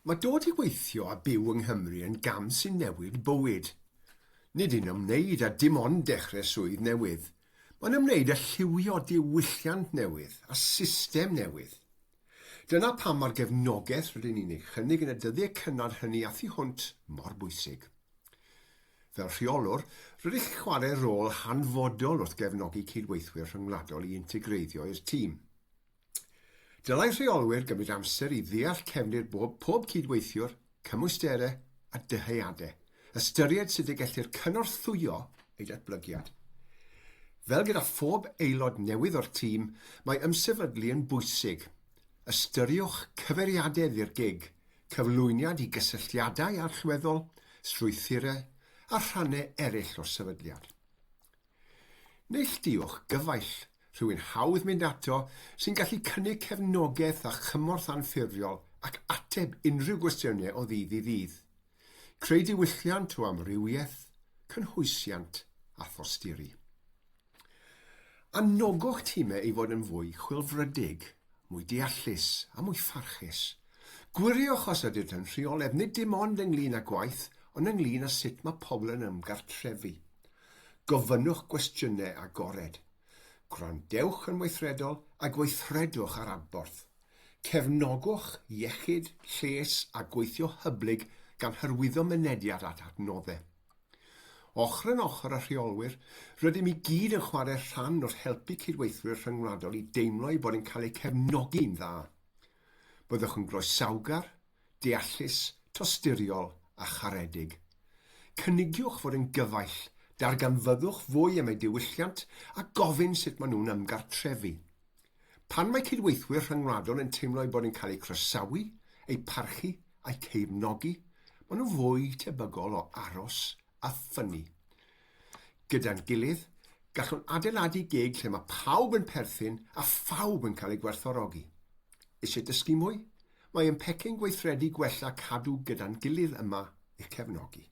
Mae dod i weithio a byw yng Nghymru yn gam sy'n newid bywyd. Nid yw'n ymwneud â dim ond dechrau swydd newydd. Mae'n ymwneud â lliwio diwylliant newydd a system newydd. Dyna pam mae'r gefnogaeth rydyn ni'n ei chynnig yn y dyddiau cynnar hynny a thu hwnt mor bwysig. Fel rheolwr, rydych chi'n chwarae rôl hanfodol wrth gefnogi cydweithwyr rhyngwladol i integreiddio i'r tîm. Dylai rheolwyr gymryd amser i ddeall cefndir bob pob cydweithiwr, cymwysterau a dyheadau, ystyried sut y gellir cynorthwyo eu datblygiad. Fel gyda phob aelod newydd o'r tîm, mae ymsefydlu yn bwysig. Ystyriwch cyfeiriadedd i'r gig, cyflwyniad i gysylltiadau allweddol, strwythurau a rhannau eraill o'r sefydliad. Neilltuwch gyfaill, rhywun hawdd mynd ato, sy'n gallu cynnig cefnogaeth a chymorth anffurfiol ac ateb unrhyw gwestiynau o ddydd i ddydd. Creu diwylliant o amrywiaeth, cynhwysiant a thosturi. Anogwch timau i fod yn fwy chwilfrydig, mwy deallus a mwy pharchus. Gwiriwch os ydynt yn rheolaidd nid dim ond ynglŷn â gwaith ond ynglŷn â sut mae pobl yn ymgartrefu. Gofynnwch gwestiynau agored. Gwrandewch yn weithredol a gweithredwch ar adborth. Cefnogwch iechyd, lles a gweithio hyblyg gan hyrwyddo mynediad at adnoddau. Ochr yn ochr â rheolwyr, rydym i gyd yn chwarae rhan wrth helpu cydweithwyr rhyngwladol i deimlo eu bod yn cael eu cefnogi'n dda. Byddwch yn groesawgar, deallus, tosturiol a charedig. Cynigiwch fod yn gyfaill, darganfyddwch fwy am eu diwylliant a gofyn sut maen nhw'n ymgartrefu. Pan mae cydweithwyr rhyngwladol yn teimlo eu bod yn cael eu croesawu, eu parchu a'u cefnogi, maen nhw'n fwy tebygol o aros a ffynnu. Gyda'n gilydd, gallwn adeiladu gig lle mae pawb yn perthyn a phawb yn cael eu gwerthfawrogi. Eisiau dysgu mwy? Mae ein pecyn gweithredu gwella Cadw Gyda'n Gilydd yma i'ch cefnogi.